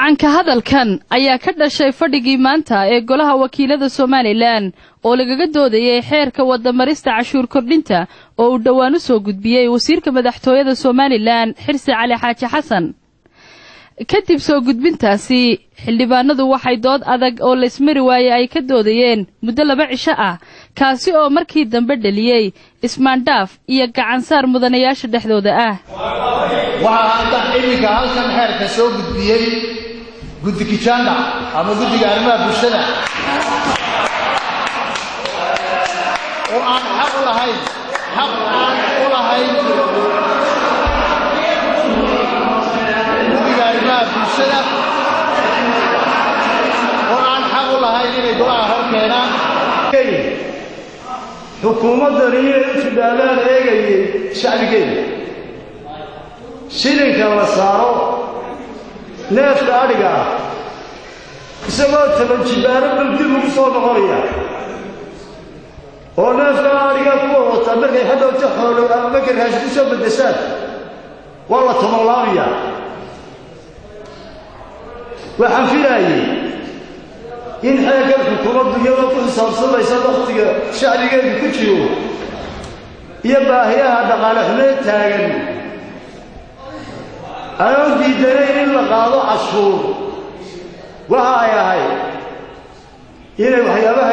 Gacanka hadalkan ayaa ka dhashay fadhigii maanta ee Golaha Wakiilada Somalilan oo lagaga doodayay xeerka wadamarista cashuur kordhinta oo uu dhowaan u soo gudbiyey wasiirka madaxtooyada Somalilan, Xirsi Cali Xaaji Xasan. Kadib soo gudbintaasi, xildhibaanadu waxay dood adag oo laysmari waayey ay ka doodayeen muddo 2 cisho ah, kaasi oo markii dambe dhaliyey ismaandhaaf iyo gacansaar mudanayaasha dhexdooda ah. Waxaa hadda iminka halkan xeerka soo gudbiyey guddi kijanda ama guddiga arrimaha bulshada oo aan xaq u lahayn, xaq aan u lahayn guddiga arrimaha bulshada oo aan xaq u lahayn inay golaha hor keenaan. Xukuumaddani inay u tidhaahdaan eegayay shacbigeeda, shilinka la saaro neefka adhiga ah isagoo 10 jibbaaro bal dib ugu soo noqonaya, oo neefka adhigaa kuwa wataa markay hadhowta xoolo ama markay raashin ku soo beddeshaan waa la tobanlaabaya. Waxaan filaayey in xeerkan xukuumaddu iyadoo ku xisaabsamaysa wakhtiga shacbigeedu ku jiro iyo baahiyaha dhaqaale xumeed taagan, anoon diidanayn in la qaado cashuur, waxa ay ahayd inay waxyaabaha